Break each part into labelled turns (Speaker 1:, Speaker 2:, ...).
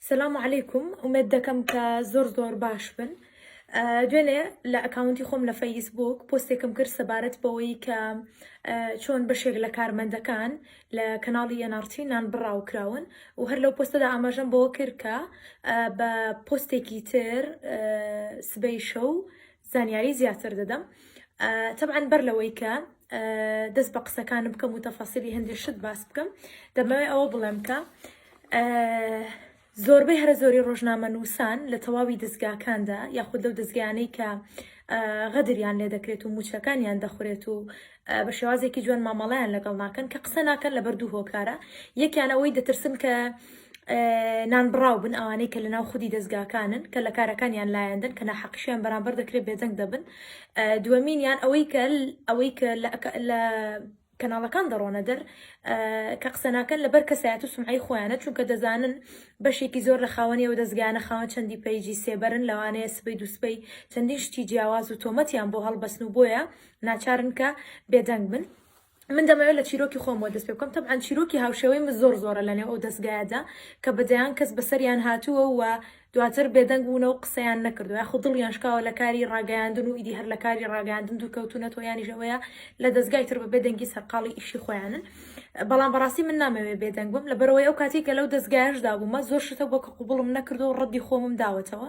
Speaker 1: سلام علیکم ئومێد دەکەم کە زۆر زۆر باش بن دوێنێ لە ئەکاونتی خۆم لە فەیسبوک پۆستێکم کرد سەبارەت بەوەی کە چۆن بەشێک لە کارمەندەکان لە کەناڵی NRT نان بڕاو کراون و هەر لەو پۆستەدا ئاماژەم بەوە کرد کە بە پۆستێکی تر سبەی شەو زانیاری زیاتر دەدەم تەبعەن بەر لەوەی کە دەست بە قسەکانم بکەم و تەفاسیلی هەندێک شت باس بکەم دەمەوێت ئەوە بڵێم کە زۆربەی هەرە زۆری ڕۆژنامەنووسان لە تەواوی دەزگاکاندا یاخود لەو دەزگایانەی کە غەدریان لێ دەکرێت و موچەکانیان دەخورێت و بە شێوازێکی جوان مامەڵەیان لەگەڵ ناکەن کە قسە ناکەن لەبەر دوو هۆکارە یەکیان ئەوەی دەترسن کە نانبڕاو بن ئەوانەی کە لەناو خودی دەزگاکانن کە لە کارەکانیان لایەندن کە ناحەقیشیان بەرامبەر دەکرێت بێدەنگ دەبن دووەمینیان ئەوەی کە ئەوەی کە لە کەناڵەکان دەڕۆنە دەر کە قسە ناکەن لەبەر کەسایەت و سومعەی خۆیانە چونکە دەزانن بەشێکی زۆر لە خاوەنی ئەو دەزگایانە خاوەن چەندی page ی سێبەرن لەوانەیە سبەی دووسبەی چەندین شتی جیاواز و تۆمەتیان بۆ هەڵبەستن و بۆیە ناچارن کە بێدەنگ بن. من دەمەوێت لە چیرۆکی خۆمەوە دەست پێ بکەم تەبعەن چیرۆکی هاوشێوەی من زۆر زۆرە لەنێو ئەو دەزگایەدا کە بە دەیان کەس بەسەریان هاتووە و دواتر بێدەنگ بوونە و قسەیان نەکردووە یاخود دڵیان شکاوە لە کاری ڕاگەیاندن و ئیدی هەر لە کاری ڕاگەیاندن دوورکەوتوونەتەوە یانیش ئەوەیە لە دەزگای تر بە بێدەنگی سەرقاڵی ئیشی خۆیانن بەڵام بەڕاستی من نامەوێ بێدەنگ بم لەبەرئەوەی ئەو کاتێک کە لەو دەزگایەشدا بوومە زۆر شتە بۆ کە قوبوڵم نەکردو و ڕەدی خۆمم داوەتەوە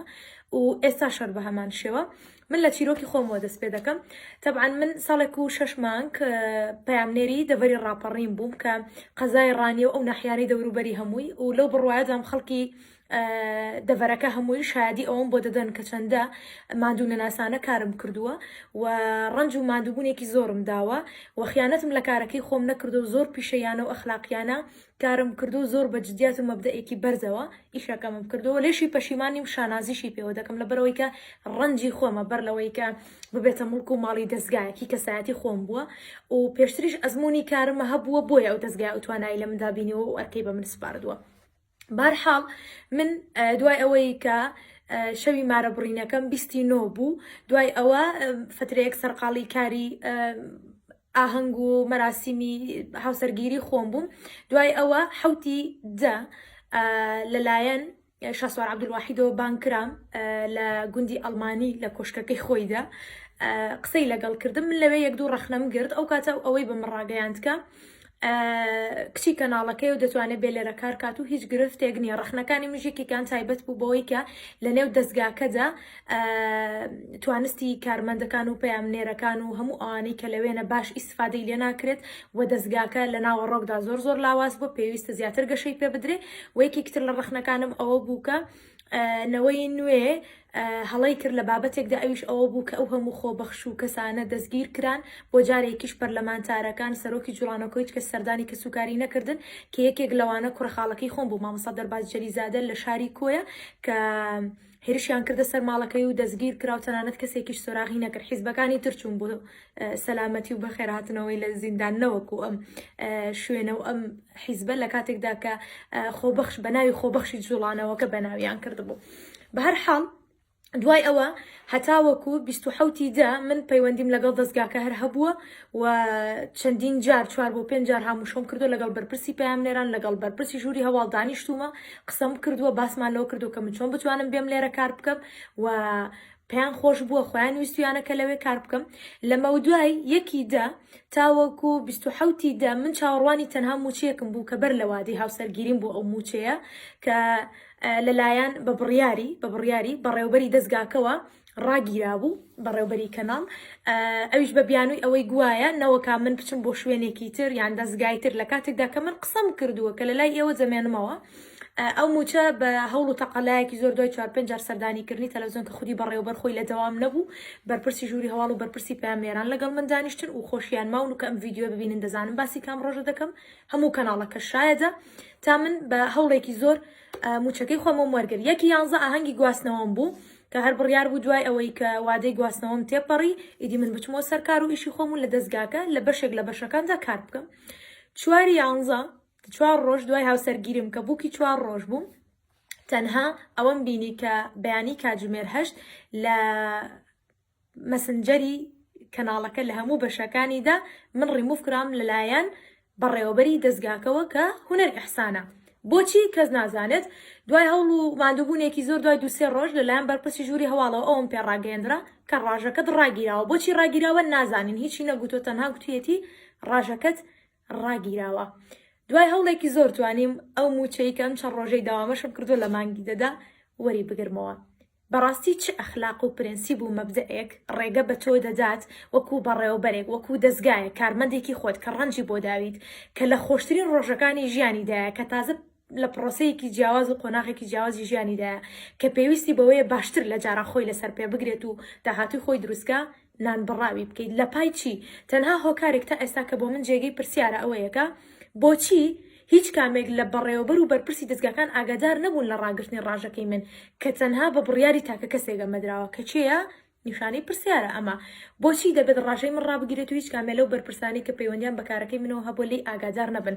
Speaker 1: و ئێستا شەر بە هەمان شێوە من لە چیرۆکی خۆمەوە دەست پێ دەکەم تەبعەن من ساڵێک و شەش مانگ پەیامنێری دەڤەری ڕاپەڕین بووم کە قەزای ڕانیە و ئەو ناحیانەی دەوروبەری هەمووی و لەو بڕوایەدام خەڵکی دەڤەرەکە هەمووی شایەدی ئەوەم بۆ دەدەن کە چەندە ماندوو نەناسانە کارم کردووە و ڕەنج و ماندووبوونێکی زۆرم داوە و خیانەتم لە کارەکەی خۆم نەکردو زۆر پیشەیانە و ئەخلاقیانە کارم کردو زۆر بە جدیات و مەبدەئێکی بەرزەوە ئیشەکەمم کردووە لێشی پەشیمان نیم شانازیشی پێوە دەکەم لەبەرئەوەی کە ڕەنجی خۆمە بەر لەوەی کە ببێتە موڵک و ماڵی دەزگایەکی کەسایەتی خۆم بووە و پێشتریش ئەزموونی کارمە هەبووە بۆیە ئەو دەزگای ئەو توانایی لە مندا بینیوە و ئەرکەی بە من سپاردووە. بارحاڵ من دوای ئەوەی کە شەوی مارە بڕینەکەم 29 بوو دوای ئەوە فترەیەک سەرقاڵی کاری ئاهەنگ و مەراسیمی هاوسەرگیری خۆم بووم دوای ئەوە حوتی دە لەلایەن شاسوار عەبدولواحیدەوە بانگ کرام لە گوندی ئەڵمانی لە کۆشکەکەی خۆیدا قسەی لەگەڵ کردم من لەوێ یەک دوو ڕەخنەم گرت ئەو کاتە ئەوەی بە من ڕاگەیاند کە کچی کەناڵەکەی و دەتوانێت بێ لێرە کار کات و هیچ گرفتێک نییە ڕەخنەکانی منیش یەکێکیان تایبەت بوو بەوەی کە لە نێو دەستگاکەدا توانستی کارمەندەکان و پەیامنێرەکان و هەموو ئەوانەی کە لەوێنە باش ئیسفادەی لێ ناکرێت و دەستگاکە لە ناوەڕۆکدا زۆر زۆر لاواز بوو پێویستە زیاتر گەشەی پێ بدرێ و یەکێکی تر لە ڕەخنەکانم ئەوە بوو کە نەوەی نوێ هەڵەی کرد لە بابەتێکدا ئەویش ئەوە بوو کە ئەو هەموو خۆبەخش و کەسانە دەستگیر کران بۆ جارێکیش پەرلەمانتارەکان سەرۆکی جوڵانەوەکە هیچ کەس سەردانی کەسوکاری نەکردن کە یەکێک لەوانە کوڕە خاڵەکەی خۆم بوو مامۆستا دەرباز جەلیزادە لە شاری کۆیە کە هێرشیان کردە سەر ماڵەکەی و دەستگیر کرا و تەنانەت کەسێکیش سۆراغی نەکرد حیزبەکانی تر چوون بۆ سەلامەتی و بەخێرهاتنەوەی لە زیندان نەوەکو ئەم شوێنە و ئەم حیزبە لە کاتێکدا کە خۆبەخش بە ناوی خۆبەخشی جوڵانەوەکە بەناویان کردبوو بە هەر حاڵ دوای ئەوە هەتاوەکو 27 دە من پەیوەندیم لەگەڵ دەستگاکە هەر هەبووە و چەندین جار چوار بۆ پێنج جار هاموشۆم کردو لەگەڵ بەرپرسی پەیامنێران لەگەڵ بەرپرسی ژووری هەواڵ دانیشتومە قسەم کردووە باسمان لەوە کردو کە من چۆن بتوانم بێم لێرە کار بکەم و پێیان خۆش بووە خۆیان ویستویانە کە لەوێ کار بکەم لەمەودوای یەکی دە تاوەکو 27 ی دە من چاوەڕوانی تەنها موچەیەکم بوو کە بەر لە وادەی هاوسەرگیریم بوو ئەو موچەیە کە لەلایەن بە بڕیاری بە بڕیاری بەڕێوبەری دەزگاکەوە ڕاگیرابوو بەڕێوبەری کەناڵ ئەویش بە بیانووی ئەوەی گوایە نەوەکا من بچم بۆ شوێنێکی تر یان دەزگای تر لە کاتێکدا کە من قسەم کردووە کە لە لای ئێوە دەمێنمەوە ئەو مووچە بە هەوڵ و تەقەلایەکی زۆر دوای چوار پێنج جار سەردانیکردنی تەلەڤزیۆن کە خودی بەڕێوەبەر خۆی لە دەوام نەبوو، بەرپرسی ژووری هەواڵ و بەرپرسی پەیامنێران لەگەڵ من دانیشتن و خۆشیان ماون و کە ئەم ڤیدیۆیە ببینن دەزانن باسی کام ڕۆژە دەکەم، هەموو کەناڵەکە شایەدە تا من بە هەوڵێکی زۆر مووچەکەی خۆمم وەرگرت. یەکی یانزە ئاهەنگی گواستنەوەم بوو کە هەر بڕیار بوو دوای ئەوەی کە وادەی گواستنەوەم تێپەڕی ئیدی من بچمەوە سەر کار و ئیشی خۆم و لە دەزگاکە لە بەشێک لە بەشەکاندا کار بکەم. چواری یانزە چوار ڕۆژ دوای هاوسەرگیریم کە بووکی چوار ڕۆژ بووم تەنها ئەوەم بینی کە بەیانی کاتژمێر هەشت لە مەسنجەری کەناڵەکە لە هەموو بەشەکانیدا من ڕیموف کرام لەلایەن بەڕێوەبەری دەستگاکەوە کە هونەر ئیحسانە. بۆچی کەس نازانێت دوای هەوڵ و ماندووبوونێکی زۆر دوای دووسێ ڕۆژ لەلایەن بەرپرسی ژووری هەواڵەوە ئەوم پێ ڕاگەیەندرا کە ڕاژەکەت ڕاگیراوە بۆچی ڕاگیراوە نازانین هیچی نەگوتووە تەنها گوتویەتی ڕاژەکەت ڕاگیراوە دوای هەوڵێکی زۆر توانیم ئەو موچەی کە ئەم چەند ڕۆژەی داوامەشم کردووە لە مانگی دەدا وەری بگرمەوە بەڕاستی چ ئەخلاق و پرەنسیب و مەبدەئێک ڕێگە بە تۆ دەدات وەکو بەڕێوەبەرێک وەکو دەزگایەک کارمەندێکی خۆت کە ڕەنجی بۆ داویت کە لە خۆشترین ڕۆژەکانی ژیانیدایە کە تازە لە پرۆسەیەکی جیاواز و قۆناغێکی جیاوازی ژیانیدایە کە پێویستی بەوەیە باشتر لە جاران خۆی لەسەر پێ بگرێت و داهاتووی خۆی دروستکا نانبڕاوی بکەیت لە پای چی؟ تەنها هۆکارێک تا ئێستا کە بۆ من جێگەی پرسیارە ئەوەیە کە بۆچی هیچ کامێک لە بەڕێوەبەر و بەرپرسی دەزگاکان ئاگادار نەبوون لە ڕاگرتنی ڕاژەکەی من کە تەنها بە بڕیاری تاکە کەسێک ئەمە دراوە کە کێیە؟ نیشانەی پرسیارە ئەمە بۆچی دەبێت ڕاژەی من ڕابگیرێت و هیچ کامێ لەو بەرپرسانەی کە پەیوەندیان بە کارەکەی منەوە هەبووە لێی ئاگادار نەبن؟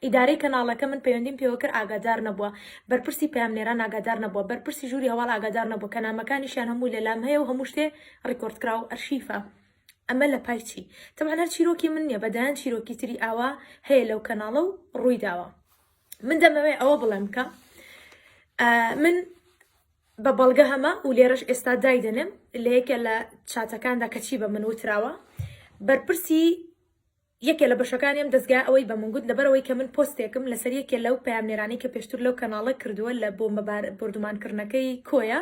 Speaker 1: ئیدارەی کەناڵەکە من پەیوەندیم پێوە کرد ئاگادار نەبووە، بەرپرسی پەیامنێران ئاگادار نەبووە، بەرپرسی ژووری هەواڵ ئاگادار نەبووە کە نامەکانیشیان هەمووی لەلام هەیە و هەموو شتێ ڕیکۆرد کراوە و ئەرشیفە. ئەمە لە پای چی؟ تەبعەن هەر چیرۆکی من نییە، بە دەیان چیرۆکی تری ئاوا هەیە لەو کەناڵە و ڕووی داوە. من دەمەوێ ئەوە بڵێم کە من بە بەڵگە هەمە و لێرەش ئێستا دایدەنێم لە یەکێ لە چاتەکاندا کە چی بە من وتراوە بەرپرسی یەکێ لە بەشەکانی ئەم دەزگایە ئەوەی بە من گوت، لەبەرئەوەی کە من پۆستێکم لەسەر یەکێ لەو پەیامنێرانەی کە پێشتر لەو کەناڵە کردووە لە بۆمبەبۆردومانکردنەکەی کۆیە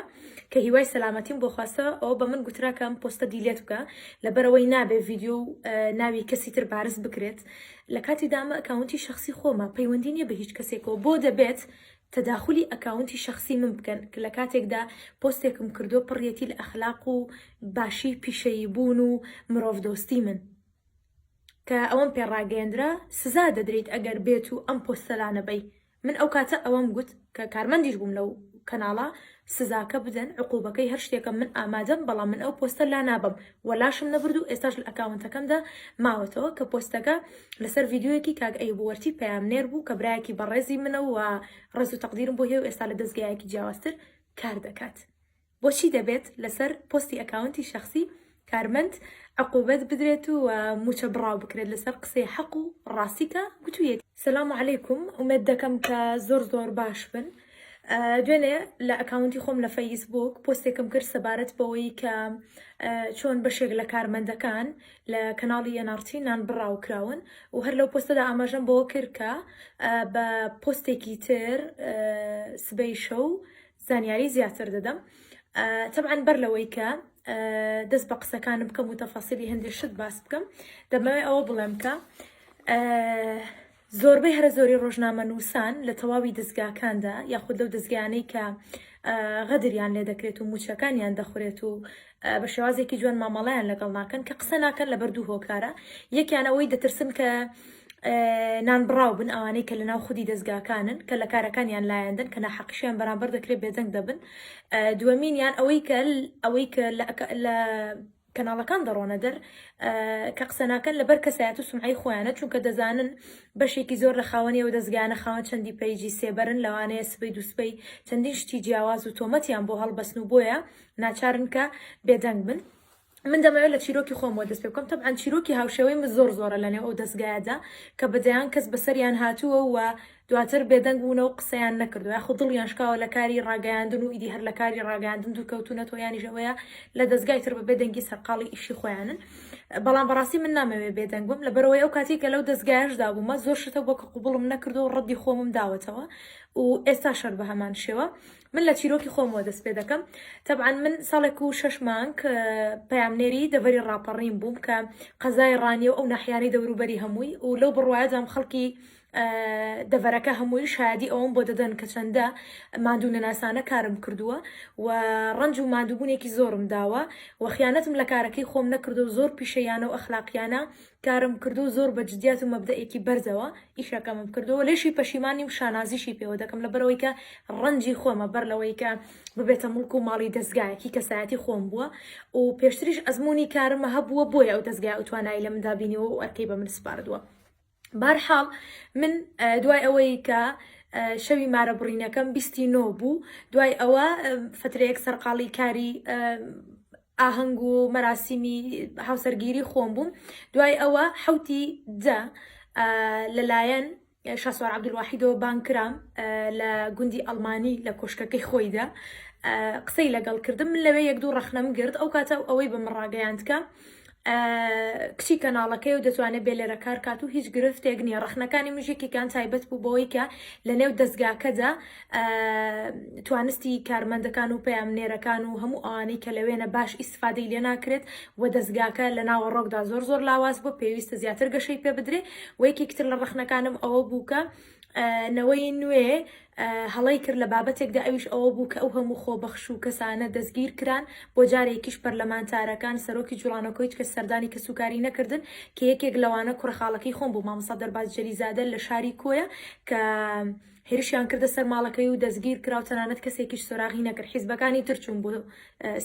Speaker 1: کە هیوای سەلامەتیم بۆ خواستە ئەوە بە من گوترا کە ئەم پۆستە delete بکە لەبەرئەوەی نابێ ڤیدیۆ و ناوی کەسی تر بارز بکرێت لە کاتیدا ئەمە ئەکاونتی شەخسی خۆمە پەیوەندی نییە بە هیچ کەسێکەوە بۆ دەبێت تەداخولی ئەکاونتی شەخسی من بکەن کە لە کاتێکدا پۆستێکم کردووە پڕیەتی لە ئەخلاق و باشی پیشەیی بوون و مرۆڤدۆستی من. کە ئەوەم پێ ڕاگەیەندرا سزا دەدرێیت ئەگەر بێت و ئەم پۆستە لانەبەی من ئەو کاتە ئەوەم گوت کە کارمەندیش بووم لەو کەناڵە سزاکە بدەن عقوبەکەی هەر شتێکە من ئامادەم بەڵام من ئەو پۆستە لا نابەم وەلاشم نەبرد و ئێستاش لە ئەکاونتەکەمدا ماوەتەوە کە پۆستەکە لەسەر ڤیدیۆیەکی کاک ئەیوب وەرتی پەیامنێر بوو کە برایەکی بەڕێزی منە و ڕێز و تەقدیرم بۆ هەیە و ئێستا لە دەزگایەکی جیاوازتر کار دەکات. بۆچی دەبێت لەسەر پۆستی ئەکاونتی شەخسی کارمەند عقوبەت بدرێت و موچە بڕاو بکرێت لەسەر قسەی حەق و ڕاستی کە گوتویەتی. سلام علیکم ئومێد دەکەم کە زۆر زۆر باش بن دوێنێ لە ئەکاونتی خۆم لە فەیسبوک پۆستێکم کرد سەبارەت بەوەی کە چۆن بەشێک لە کارمەندەکان لە کەناڵی NRT نان بڕاو کراون و هەر لەو پۆستەدا ئاماژەم بەوە کرد کە بە پۆستێکی تر سبەی شەو زانیاری زیاتر دەدەم تەبعەن بەر لەوەی کە دەست بە قسەکانم بکەم و تەفاسیلی هەندێک شت باس بکەم دەمەوێت ئەوە بڵێم کە زۆربەی هەرە زۆری ڕۆژنامە نووسان لە تەواوی دەستگاکاندا یاخود لەو دەستگایانەی کە غەدریان لێ دەکرێت و موچەکانیان دەخورێت و بە شێوازێکی جوان مامەڵەیان لەگەڵ ناکەن کە قسە ناکەن لەبەر دوو هۆکارە یەکیان ئەوەی دەترسن کە نانبڕاو بن ئەوانەی کە لەناو خودی دەزگاکانن کە لە کارەکانیان لایەندن کە ناحەقیشیان بەرامبەر دەکرێت بێدەنگ دەبن دووەمینیان ئەوەی کە ئەوەی کە لە کەناڵەکان دەڕۆنە دەر کە قسە ناکەن لەبەر کەسایەت و سمعی خۆیانە چونکە دەزانن بەشێکی زۆر لە خاوەنی ئەو دەزگایانە خاوەن چەندی page ی سێبەرن لەوانەیە سبەی دووسبەی چەندین شتی جیاواز و تۆمەتیان بۆ هەڵبەستن و بۆیە ناچارن کە بێدەنگ بن. من دەمەوێت لە چیرۆکی خۆمەوە دەست پێ بکەم تەبعەن چیرۆکی هاوشێوەی من زۆر زۆرە لەنێو ئەو دەزگایەدا کە بە دەیان کەس بەسەریان هاتووە و دواتر بێدەنگ بوونە و قسەیان نەکردووە یاخود دڵیان شکاوە لە کاری ڕاگەیاندن و ئیدی هەر لە کاری ڕاگەیاندن دوورکەوتوونەتەوە یانیش ئەوەیە لە دەزگای تر بە بێدەنگی سەرقاڵی ئیشی خۆیانن بەڵام بەڕاستی من نامەوێت بێدەنگ بم لەبەرئەوەی ئەو کاتێک کە لەو دەزگایەشدا بوومە زۆر شتە بۆ کە قبوڵم نەکردووە و ڕەدی خۆمم داوەتەوە و ئێستاش هەر بە هەمان شێوە من لە چیرۆکی خۆمەوە دەست پێ دەکەم تەبعەن من ساڵێک و شەش مانگ پەیامنێری دەڤەری ڕاپەڕین بووم کە قەزای ڕانیە و ئەو ناحیانەی دەوروبەری هەمووی و لەو بڕوایەدام خەڵکی دەڤەرەکە هەمووی شایەدی ئەوەم بۆ دەدەن کە چەندە ماندوو نەناسانە کارم کردووە و ڕەنج و ماندووبوونێکی زۆرم داوە و خیانەتم لە کارەکەی خۆم نەکردو زۆر پیشەیانە و ئەخلاقیانە کارم کردو زۆر بە جدیات و مەبدەئێکی بەرزەوە ئیشەکەمم کردووە لێشی پەشیمان نیم شانازیشی پێوە دەکەم لەبەرئەوەی کە ڕەنجی خۆمە بەر لەوەی کە ببێتە موڵک و ماڵی دەزگایەکی کەسایەتی خۆم بووە و پێشتریش ئەزموونی کارمە هەبووە بۆیە ئەو دەزگای ئەو توانایی لە مندا بینیوە و ئەرکەی بە من سپاردووە بارحاڵ من دوای ئەوەی کە شەوی مارە بڕینەکەم 29 بوو دوای ئەوە فترەیەک سەرقاڵی کاری ئاهەنگ و مەراسیمی هاوسەرگیری خۆم بووم دوای ئەوە حوتی دە لەلایەن شاسوار عەبدولواحیدەوە بانگ کرام لە گوندی ئەڵمانی لە کۆشکەکەی خۆیدا قسەی لەگەڵ کردم من لەوێ یەک دوو ڕەخنەم گرت ئەو کاتە ئەوەی بە من ڕاگەیاند کە کچی کەناڵەکەی و دەتوانێت بێ لێرە کار کات و هیچ گرفتێک نییە ڕەخنەکانی مژێکێکیان تایبەت بوو بەوەی کە لە نێو دەستگاکەدا توانستی کارمەندەکان و پەیامنێرەکان و هەموو ئەوانەی کە لەوێنە باش ئیسفادەی لێ ناکرێت و دەستگاکە لە ناوەڕۆکدا زۆر زۆر لاواز بووە پێویستە زیاتر گەشەی پێ بدرێ و یەکێکی تر لە ڕەخنەکانم ئەوە بوو کە نەوەی نوێ هەڵەی کرد لە بابەتێکدا ئەویش ئەوە بوو کە ئەو هەموو خۆبەخش و کەسانە دەستگیر کران بۆ جارێکیش پەرلەمانتارەکان سەرۆکی جوڵانەکە هیچ کەس سەردانی کەسوکاری نەکردن کە یەکێک لەوانە کوڕە خاڵەکەی خۆم بوو مامۆستا دەرباز جەلیزادە لە شاری کۆیە کە هێرشیان کردە سەر ماڵەکەی و دەستگیر کرا و تەنانەت کەسێکیش سۆراغی نەکرد حیزبەکانی تر چوون بۆ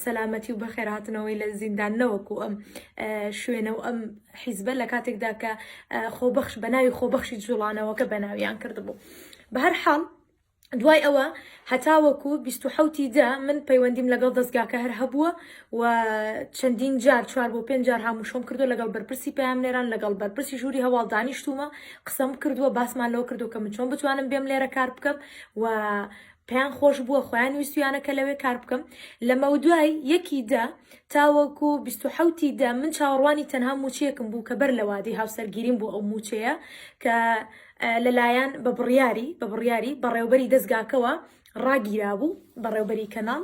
Speaker 1: سەلامەتی و بەخێرهاتنەوەی لە زیندان نەوەکو ئەم شوێنە و ئەم حیزبە لە کاتێکدا کە خۆبەخش بە ناوی خۆبەخشی جوڵانەوەکە بەناویان کردبوو بە هەر حاڵ دوای ئەوە هەتاوەکو 27 دە من پەیوەندیم لەگەڵ دەستگاکە هەر هەبووە و چەندین جار چوار بۆ پێنج جار هاموشۆم کردو لەگەڵ بەرپرسی پەیامنێران لەگەڵ بەرپرسی ژووری هەواڵ دانیشتوومە قسەم کردووە باسمان لەوە کردو کە من چۆن بتوانم بێم لێرە کار بکەم و پێیان خۆش بووە خۆیان ویستویانە کە لەوێ کار بکەم لە مەودای یەکی دە تاوەکو 27 دە من چاوەڕوانی تەنها موچەیەکم بوو کە بەر لە وادەی هاوسەرگیریم بوو ئەو موچەیە کە لەلایەن بە بڕیاری بە بڕیاری بەڕێوبەری دەستگاکەوە ڕاگیرابوو بەڕێوبەری کەناڵ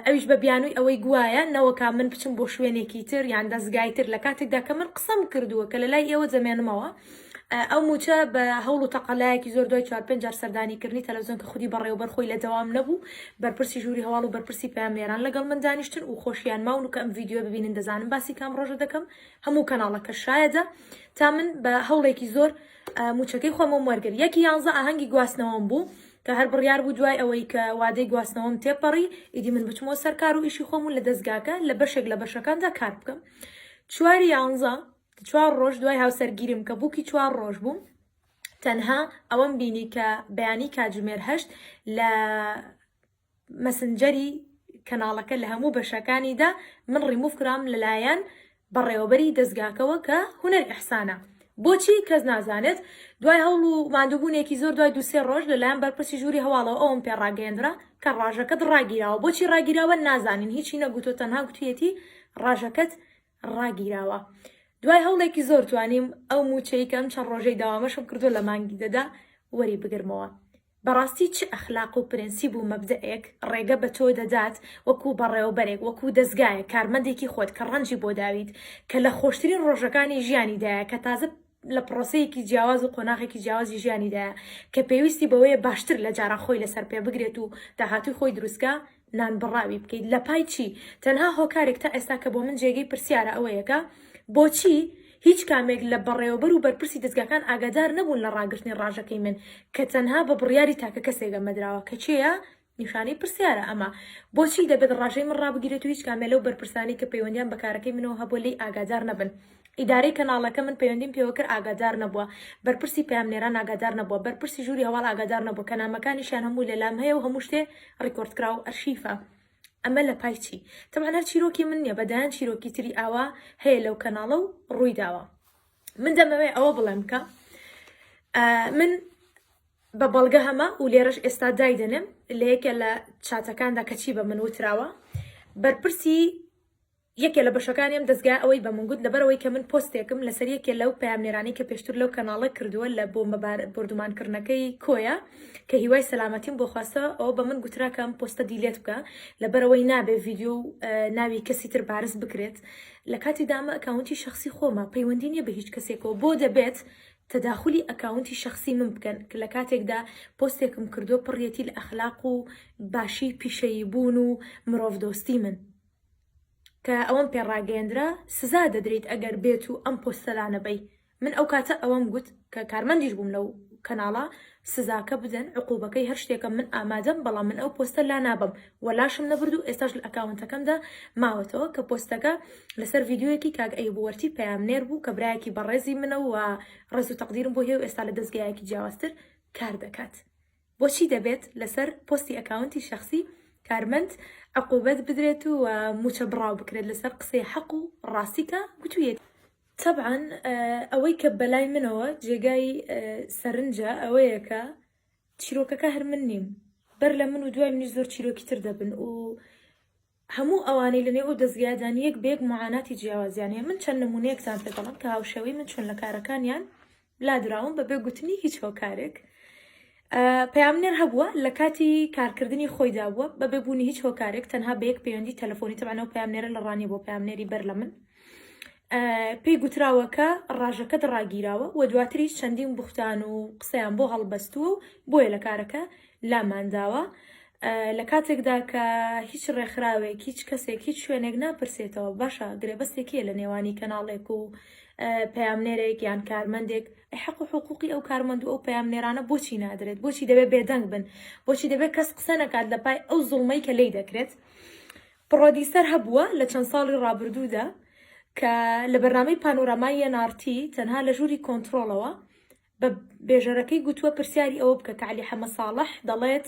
Speaker 1: ئەویش بە بیانووی ئەوەی گوایە نەوەکا من بچم بۆ شوێنێکی تر یان دەستگای تر لە کاتێکدا کە من قسەم کردووە کە لە لای ئێوە دەمێنمەوە ئەو موچە بە هەوڵ و تەقەلایەکی زۆر دوای چوار پێنج جار سەردانی کردنی تەلەڤزیۆن کە خودی بەڕێوەبەر خۆی لە دەوام نەبوو بەرپرسی ژووری هەواڵ و بەرپرسی پەیامنێران لەگەڵ من دانیشتن و خۆشیان ماون و کە ئەم ڤیدیۆ ببینن دەزانن باسی کام ڕۆژە دەکەم هەموو کەناڵەکە شایەدە تا من بە هەوڵێکی زۆر موچەکەی خۆمم وەرگرت یەکی یانزە ئاهەنگی گواستنەوەم بوو کە هەر بڕیار بوو دوای ئەوەی کە وادەی گواستنەوەم تێپەڕی ئیدی من بچمەوە سەر کار و ئیشی خۆم و لە دەستگاکە لە بەشێک لە بەشەکاندا کار بکەم چواری یانزە چوار ڕۆژ دوای هاوسەرگیریم کە بووکی چوار ڕۆژ بووم تەنها ئەوەم بینی کە بەیانی کاتژمێر هەشت لە مەسنجەری کەناڵەکە لە هەموو بەشەکانیدا من ڕیموف کرام لەلایەن بەڕێوەبەری دەزگاکەوە کە هونەر ئیحسانە بۆچی کەس نازانێت دوای هەوڵ و ماندووبوونێکی زۆر دوای دووسێ ڕۆژ لەلایەن بەرپرسی ژووری هەواڵەوە ئەوم پێ ڕاگەیەندرا کە ڕاژەکەت ڕاگیراوە بۆچی ڕاگیراوە نازانین هیچی نەگوتۆ تەنها گوتویەتی ڕاژەکەت ڕاگیراوە دوای هەوڵێکی زۆر توانیم ئەو موچەی کە ئەم چەند ڕۆژەی داوامەشم کردو لە مانگی دەدا وەری بگرمەوە بەڕاستی چ ئەخلاق و پرەنسیب و مەبدەئێک ڕێگە بە تۆ دەدات وەکو بەڕێوەبەرێک، وەکو دەزگایەک، کارمەندێکی خۆت کە ڕەنجی بۆ داویت، کە لە خۆشترین ڕۆژەکانی ژیانیدایە، کە تازە لە پڕۆسەیەکی جیاواز و قۆناغێکی جیاوازی ژیانیدایە، کە پێویستی بەوەیە باشتر لە جاران خۆی لەسەر پێ بگرێت و داهاتووی خۆی دروستکا، نانبڕاوی بکەیت لە پای چی؟ تەنها هۆکارێک تا ئێستا کە بۆ من جێگەی پرسیارە ئەوەیە کە بۆچی هیچ کامێک لە بەڕێوەبەر و بەرپرسی دەزگاکان ئاگادار نەبوون لە ڕاگرتنی ڕاژەکەی من کە تەنها بە بڕیاری تاکە کەسێک ئەمە دراوە کە کێیە؟ نیشانەی پرسیارە ئەمە بۆچی دەبێت ڕاژەی من ڕابگیرێت و هیچ کامێ لەو بەرپرسانەی کە پەیوەندیان بە کارەکەی منەوە هەبووە لێی ئاگادار نەبن؟ ئیدارەی کەناڵەکە من پەیوەندیم پێوە کرد ئاگادار نەبووە، بەرپرسی پەیامنێران ئاگادار نەبووە، بەرپرسی ژووری هەواڵ ئاگادار نەبووە کە نامەکانیشیان هەموو لەلام هەیە و هەموو شتێ ڕیکۆرد کراوە و ئەرشیفە. ئەمە لە پای چی؟ تەبعەن هەر چیرۆکی من نییە بە دەیان چیرۆکی تری ئاوا هەیە لەو کەناڵە و ڕووی داوە. من دەمەوێ ئەوە بڵێم کە من بە بەڵگە هەمە و لێرەش ئێستا دایدەنێم لە یەکێ لە چاتەکاندا کە چی بە من وتراوە بەرپرسی یەکێ لە بەشەکانی ئەم دەزگایە ئەوەی بە من گوت، لەبەرئەوەی کە من پۆستێکم لەسەر یەکێ لەو پەیامنێرانەی کە پێشتر لەو کەناڵە کردووە لە بۆردومانکردنەکەی کۆیە کە هیوای سەلامەتیم بۆ خواستە ئەوە بە من گوترا کە ئەم پۆستە delete بکە لەبەرئەوەی نابێ ڤیدیۆ و ناوی کەسی تر بارز بکرێت لە کاتیدا ئەمە ئەکاونتی شەخسی خۆمە پەیوەندی نییە بە هیچ کەسێکەوە بۆ دەبێت تەداخولی ئەکاونتی شەخسی من بکەن کە لە کاتێکدا پۆستێکم کردووە پڕیەتی لە ئەخلاق و باشی پیشەیی بوون و مرۆڤدۆستی من. کە ئەوەم پێ ڕاگەیەندرا سزا دەدرێیت ئەگەر بێت و ئەم پۆستە لانەبەی من ئەو کاتە ئەوەم گوت کە کارمەندیش بووم لەو کەناڵە سزاکە بدەن عقوبەکەی هەر شتێکە من ئامادەم بەڵام من ئەو پۆستە لا نابەم و لاشم نەبرد و ئێستاش لە ئەکاونتەکەمدا ماوەتەوە کە پۆستەکە لەسەر ڤیدیۆیەکی کاک ئەیوب وەرتی پەیامنێر بوو کە برایەکی بەڕێزی منە و ڕێز و تەقدیرم بۆ هەیە و ئێستا لە دەزگایەکی جیاوازتر کار دەکات. بۆچی دەبێت لەسەر پۆستی ئەکاونتی شەخسی کارمەند عقوبەت بدرێت و موچە بڕاو بکرێت لەسەر قسەی حەق و ڕاستی کە گوتویەتی؟ تەبعەن ئەوەی کە بەلای منەوە جێگای سەرنجە ئەوەیە کە چیرۆکەکە هەر من نیم، بەر لە من و دوای منیش زۆر چیرۆکی تر دەبن و هەموو ئەوانەی لەنێو ئەو دەزگایەدان یەک بە یەک موعاناتی جیاوازیان هەیە. من چەند نموونەیەکتان پێ دەڵێم کە هاوشێوەی من چۆن لە کارەکانیان لادراون بەبێ گوتنی هیچ هۆکارێک. پەیامنێر هەبووە لە کاتی کارکردنی خۆیدا بووە بەبێ بوونی هیچ هۆکارێک تەنها بە یەک پەیوەندی تەلەفۆنی تەبعەن ئەو پەیامنێرە لە ڕانیە بۆ پەیامنێری بەر لە من پێی گوتراوە کە ڕاژەکەت ڕاگیراوە و دواتریش چەندین بوختان و قسەیان بۆ هەڵبەستووە و بۆیە لە کارەکە لامانداوە لە کاتێکدا کە هیچ ڕێکخراوێک هیچ کەسێک هیچ شوێنێک ناپرسێتەوە باشە گرێبەستێک هەیە لە نێوانی کەناڵێک و پەیامنێرێک یان کارمەندێک ئەی حەق و حقوقی ئەو کارمەند و ئەو پەیامنێرانە بۆچی نادرێت بۆچی دەبێت بێدەنگ بن بۆچی دەبێت کەس قسە نەکات لە پای ئەو زوڵمەی کە لێی دەکرێت پڕۆدیسەر هەبووە لە چەند ساڵی ڕابردوودا کە لە بەرنامەی پانۆرامای NRT تەنها لە ژووری کۆنترۆڵەوە بە بێژەرەکەی گوتووە پرسیاری ئەوە بکە کە عەلی حەمە ساڵح دەڵێت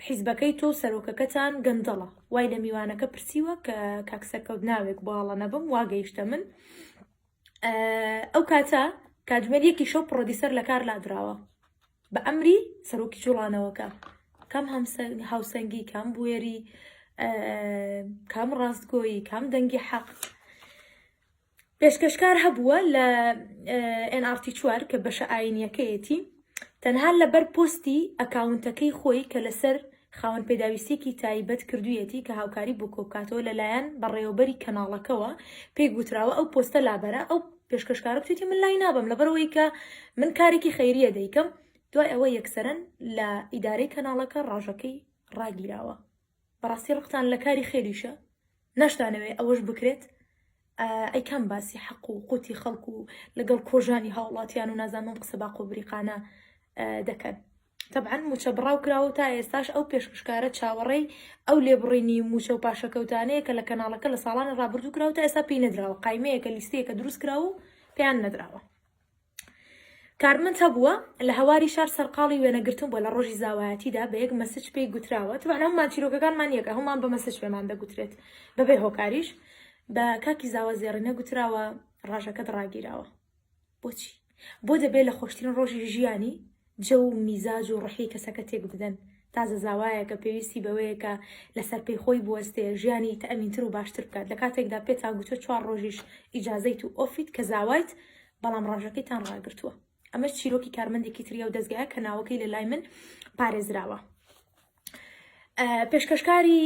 Speaker 1: حیزبەکەی تۆ و سەرۆکەکەتان گەندەڵە وای لە میوانەکە پرسیوە کە کاک سەرکەوت ناوێک بۆ هەڵە نەبم وا گەیشتە من ئەو کاتە کاتژمێر یەکی شەو پڕۆدیسەر لە کار لادراوە بە ئەمری سەرۆکی جوڵانەوەکە کام هاوسەنگی کام بوێری کام ڕاستگۆیی کام دەنگی حەق پێشکەشکار هەبووە لە NRT 4 کە بەشە ئاینیەکەیەتی تەنها لەبەر پۆستی ئەکاونتەکەی خۆی کە لەسەر خاوەن پێداویستیەکی تایبەت کردوویەتی کە هاوکاری بۆ کۆبکاتەوە لەلایەن بەڕێوەبەری کەناڵەکەوە پێی گوتراوە ئەو پۆستە لابەرە ئەو پێشکەشکارە گوتویەتی من لای نابەم لەبەرئەوەی کە من کارێکی خەیریە دەیکەم دوای ئەوە یەکسەرەن لە ئیدارەی کەناڵەکە ڕاژەکەی ڕاگیراوە بەڕاستی ڕقتان لە کاری خێریشە ناشتانەوێ ئەوەش بکرێت ئەی کام باسی حەق و قوتی خەڵک و لەگەڵ کۆژانی هاوڵاتیان و نازانم قسە باق و بریقانە دەکەن تەبعەن موچە بڕاو کراوە و تا ئێستاش ئەو پێشکەشکارە چاوەڕێی ئەو لێبڕینی موچە و پاشەکەوتانەیە کە لە کەناڵەکە لە ساڵانی ڕابردوو کراوە تا ئێستا پێی نەدراوە قایمەیەکە لیستەیەکە دروست کراوە و پێیان نەدراوە. کارمەند هەبووە لە هەواری شار سەرقاڵی وێنەگرتن بووە لە ڕۆژی زاوایەتیدا بە یەک message پێی گوتراوە تبعا هەموومان چیرۆکەکانمان یەکە هەموومان بە message پێمان دەگوترێت بەبێ هۆکاریش بە کاکی زاوا زێڕینە گوتراوە ڕاژەکەت ڕاگیراوە بۆچی بۆ دەبێ لە خۆشترین ڕۆژی ژیانی جەو و میزاج و ڕۆحی کەسەکە تێک بدەن تازە زاوایەکە پێویستی بەوەیە کە لەسەر پێی خۆی بوەستێ ژیانی تەئمینتر و باشتر بکات لە کاتێکدا پێتان گوتوە چوار ڕۆژیش ئیجازەیت و off یت کە زاوایت بەڵام ڕاژەکەیتان ڕاگرتووە ئەمەش چیرۆکی کارمەندێکی تری ئەو دەزگایە کە ناوەکەی لە لای من پارێزراوە پێشکەشکاری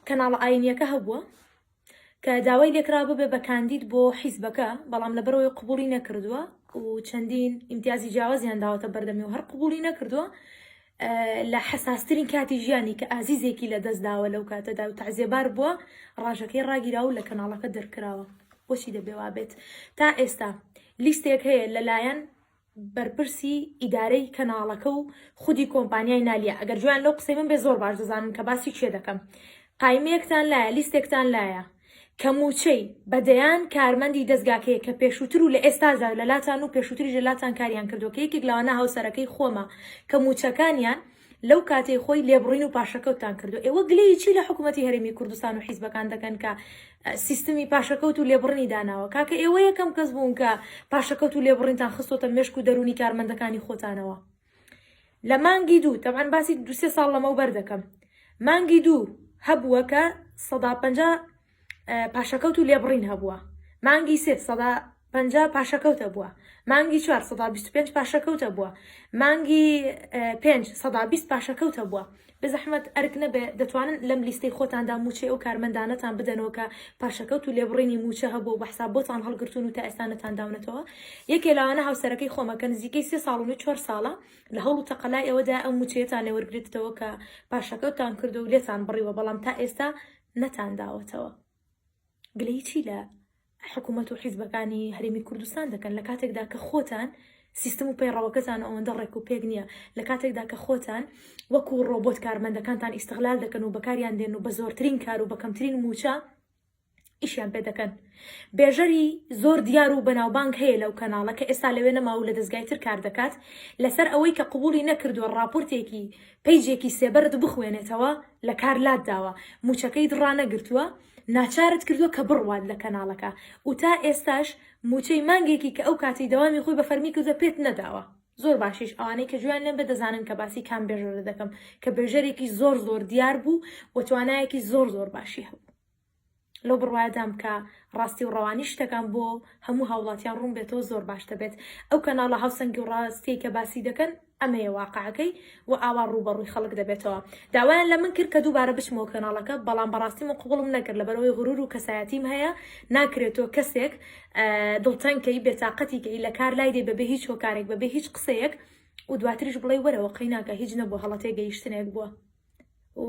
Speaker 1: کەناڵە ئاینیەکە هەبووە کە داوای لێکرا ببێ بە کاندید بۆ حیزبەکە بەڵام لەبەرەوەی قبوڵی نەکردووە و چەندین ئیمتیازی جیاوازیان داوەتە بەردەمی و هەر قبوڵی نەکردووە لە حەساسترین کاتی ژیانی کە ئازیزێکی لە دەست داوە لەو کاتەدا و تەعزیەبار بووە ڕاژەکەی ڕاگیرا و لە کەناڵەکە دەرکراوە بۆچی دەبێ وابێت تا ئێستا لیستێک هەیە لەلایەن بەرپرسی ئیدارەی کەناڵەکە و خودی کۆمپانیای نالیا ئەگەر گوێیان لەو قسەی من بێ زۆر باش دەزانن کە باسی کێ دەکەم قایمەیەکتان لایە لیستێکتان لایە کە مووچەی بە دەیان کارمەندی دەزگاکەیە کە پێشووتر و لە ئێستادا لە لاتان و پێشووتریش لە لاتان کاریان کردووە کە یەکێک لەوانە هاوسەرەکەی خۆمە کە مووچەکانیان لەو کاتەی خۆی لێبڕین و پاشەکەوتتان کردو ئێوە گلەیی چی لە حکوومەتی هەرێمی کوردستان و حیزبەکان دەکەن کە سیستمی پاشەکەوت و لێبڕینی داناوە کاکە ئێوە یەکەم کەس بوون کە پاشەکەوت و لێبڕینتان خستۆتە مێشک و دەروونی کارمەندەکانی خۆتانەوە لە مانگی دوو تەبعەن باسی دوسێ ساڵ لەمەوبەر دەکەم مانگی دوو هەبووە کە 150 پاشەکەوت و لێبڕین هەبووە مانگی سێ 50 پاشەکەوتە بووە مانگی چوار 125 پاشەکەوتە بووە مانگی پێنج 120 پاشەکەوتە بووە بێزەحمەت ئەرک نەبێ دەتوانن لەم لیستەی خۆتاندا مووچەی ئەو کارمەندانەتان بدەنەوە کە پاشەکەوت و لێبڕینی مووچە هەبووە و بە حساب بۆتان هەڵگرتوون و تا ئێستا نەتانداونەتەوە؟ یەکێ لەوانە هاوسەرەکەی خۆمە کە نزیکەی سێ ساڵ و نیو چوار ساڵە لە هەوڵ و تەقەلای ئەوەدایە ئەو مووچەیەتان لێ وەرگرتەوە کە پاشەکەوتتان کردووە و لێتان بڕیوە بەڵام تا ئێستا نەتانداوەتەوە. گلەیی چی لە حکوومەت و حیزبەکانی هەرێمی کوردستان دەکەن لە کاتێکدا کە خۆتان سیستم و پەیڕەوەکەتان ئەوەندە ڕێک و پێک نییە لە کاتێکدا کە خۆتان وەکو ڕۆبۆت کارمەندەکانتان ئیستغلال دەکەن و بەکاریان دێن و بە زۆرترین کار و بە کەمترین مووچە. ئیشیان پێ دەکەن. بێژەری زۆر دیار و بەناوبانگ هەیە لەو کەناڵە کە ئێستا لەوێ نەماوە و لە دەزگای تر کار دەکات، لەسەر ئەوەی کە قبوڵی نەکردووە ڕاپۆرتێکی پەیجێکی سێبەرت بخوێنێتەوە لە کار لات داوە، مووچەکەیت ڕانەگرتووە، ناچارت کردووە کە بڕوات لە کەناڵەکە و تا ئێستاش مووچەی مانگێکی کە ئەو کاتەی دەوامی خۆی بە فەرمی کردووە پێت نەداوە. زۆر باشیش ئەوانەی کە گوێیان لێم بێت دەزانن کە باسی کام بێژەرە دەکەم کە بێژەرێکی زۆر زۆر دیار بوو و توانایەکی زۆر زۆر باشی هەبوو. لەو بڕوایەدام کە ڕاستی و ڕەوانی شتەکان بۆ هەموو هاوڵاتیان ڕوون بێتەوە زۆر باش دەبێت. ئەو کەناڵە هاوسەنگی و ڕاستیەی کە باسی دەکەن ئەمەیە واقعەکەی و ئاوا ڕووبەڕووی خەڵک دەبێتەوە. داوایان لە من کرد کە دووبارە بچمەوە کەناڵەکە بەڵام بەڕاستی من قبوڵم نەکرد لەبەرئەوەی غرور و کەسایەتیم هەیە ناکرێت تۆ کەسێک دڵتەنگ کەی بێتاقەتی کەی لە کار لای دەی بەبێ هیچ هۆکارێک بەبێ هیچ قسەیەک و دواتریش بڵێی وەرەوە قەیناکە هیچ نەبووە هەڵە تێگەیشتنێک بووە و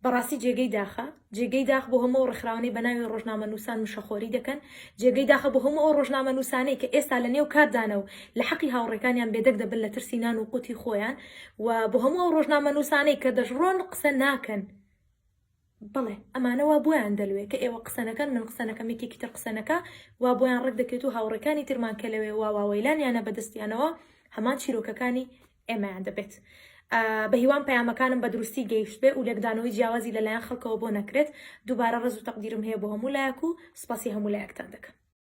Speaker 1: بەڕاستی جێگەی داخە، جێگەی داخ بۆ هەموو ئەو ڕێکخراوانەی بە ناوی ڕۆژنامەنووسان مشەخۆری دەکەن، جێگەی داخە بۆ هەموو ئەو ڕۆژنامەنووسانەی کە ئێستا لە نێو کاردانە و لە حەقی هاوڕێکانیان بێدەنگ دەبن لە ترسی نان و قوتی خۆیان و بۆ هەموو ئەو ڕۆژنامەنووسانەی کە دەشڕۆن قسە ناکەن. بەڵێ ئەمانە وا بۆیان دەلوێ کە ئێوە قسە نەکەن، من قسە نەکەم یەکێکی تر قسە نەکا، وا بۆیان ڕێک دەکرێت و هاوڕێکانی ترمان کە لەوێ وا واوەیلانیانە بە دەستیانەوە هەمان چیرۆکەکانی ئێمەیان دەبێت. بەهیوام پەیامەکانم بە دروستی گەیشتبێ و لێکدانەوەی جیاوازی لەلایەن خەڵکەوە بۆ نەکرێت. دووبارە ڕێز و تەقدیرم هەیە بۆ هەموو لایەک و سوپاسی هەموو لایەکتان دەکەم.